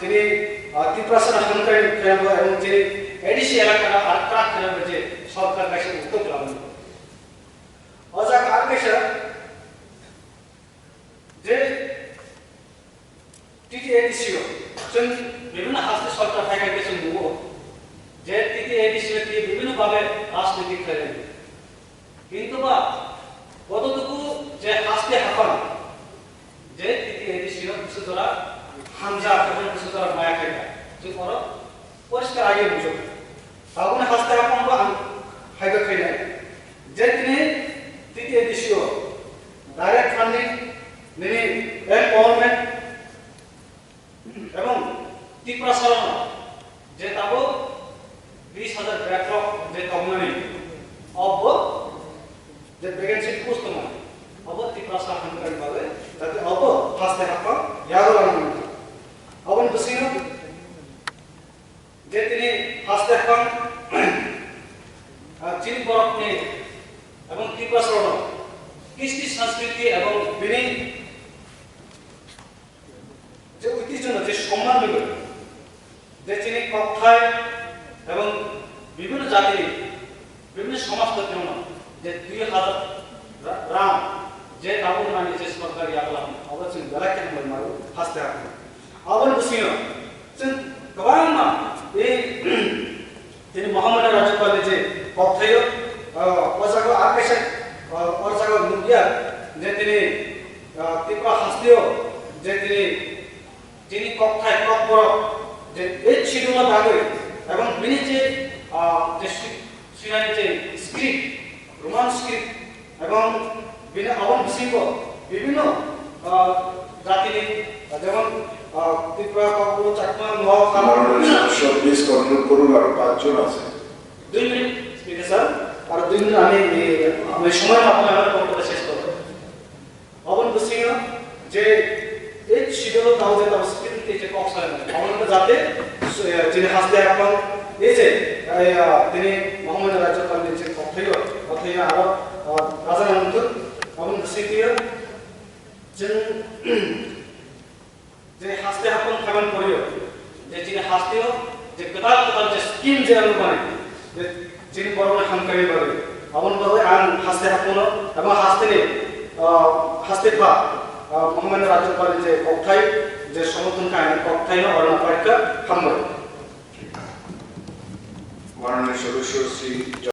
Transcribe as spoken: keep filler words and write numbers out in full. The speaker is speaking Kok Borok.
Chini, ah, Tiprasa no hamkrai khlaiwi ebong chini A D C elaka no ar kwrak khlaiwi je sorkar kaisa utok lamani. O jaga ar kaisa je T T A D C o chwng bibhinno haste sorkar phai kha khe chwng nugo je T T A D C o twi bibhinno bhabe rajniti khlai laio. Kintu ba kototuku je haste haphang je T T A D C o bwswk jora hamjak ebong bwswk jora maya khlai kha chwng oro poriskar age nukjak. Tabukni haste haphang bo ang phaiba khainai. Je tini T T A D C o direct funding nini empowerment ebong Tiprasa no je tabuk bis hajar backlog je tongmani obo je vacancy post tongmani obo Tiprasa hamkrai bagwi jati obo haste haphang yago rang aboni bisingo je tini haste haphang, ah, chini borokni ebong Tiprasarokno kristi sanskriti ebong bini je oitijhono je somman rwgwi, je chini kokthai ebong bibhinno jatini bibhinno somaj tongphano je dui hajar ra-, rang je tabuk nani je sorkar yaklak obo chwng belai khe hambai mano haste haste. Aboni bisingo chwng kwbangma ei tini Mahamana Rajyapalni je kokthaio, ah, o jaga ar kaisa, ah, o jaga nukya je tini, ah, Tripura hasteo je tini chini kokthai kokborok je eighth schedule-o bagwi ebong bini je, ah, je si-, sinani je script, Roman script ebong bini aboni bisingo bibhinno, ah, jatini, ah, jemon, ah, Tripura, Kokborok, Chakma, Mog, Hama. Please conclude করুন, আরো পাঁচজন আছে। দুই minute, speaker sir, আরো দুই মিনিট আমি, আমি সময় মাধ্যমে আমার বক্তব্য শেষ করব। Aboni bisingo je eighth schedule-o tamo je tamo script tei je kok salai mano. Aboni jate, eh, chini haste haphang, ei je, eh, tini Mahamana Rajyapalni je kokthaio, kokthaio aro, eh, raja nangthuk, aboni bisingtwi chwng je haste haphang khaimani porio, je chini hasteo je kwtal kwtal je scheme je ang mani, je chini borokno hamkrai bagwi, aboni bagwi ang haste haphangno, abo hasteni, ah, haste pha, ah, Mahamana Rajyapalni je kokthai, je somorthon khainai kokthaino orna paikha hambai. মাননীয় সদস্য শ্রী